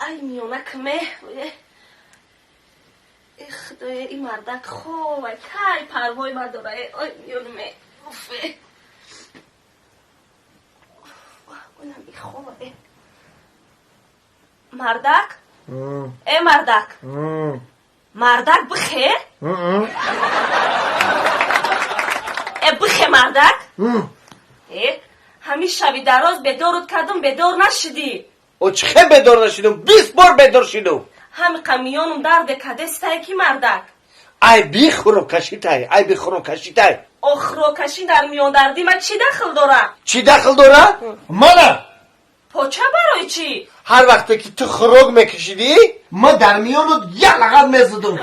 Ай, миёна кме. Э, худоё, и мардак ховай, кай парвой мадора. Ой, миёнме, уфе. Ойнам ховай. Мардак, э, мардак, мардак, бихе. Э, бихе, мардак. Э, ҳамин шаби дароз бедорут кардум, бедор нашидӣ. О, чихе бедор нашидум? 20 бор бедор шидум. Ҳамиқа миёнум дарде кадестай ки, мардак. Ай би хӯроккашитай, ай би хӯроккашитай. О, хӯроккашӣ дар миёндардӣ ма чӣ дахл дора? Чӣ дахл дора? Мана. Поча барои чӣ? Ҳар вақте ки ту хӯрок мекашидӣ, ма дар миёнут як лагат мезадум.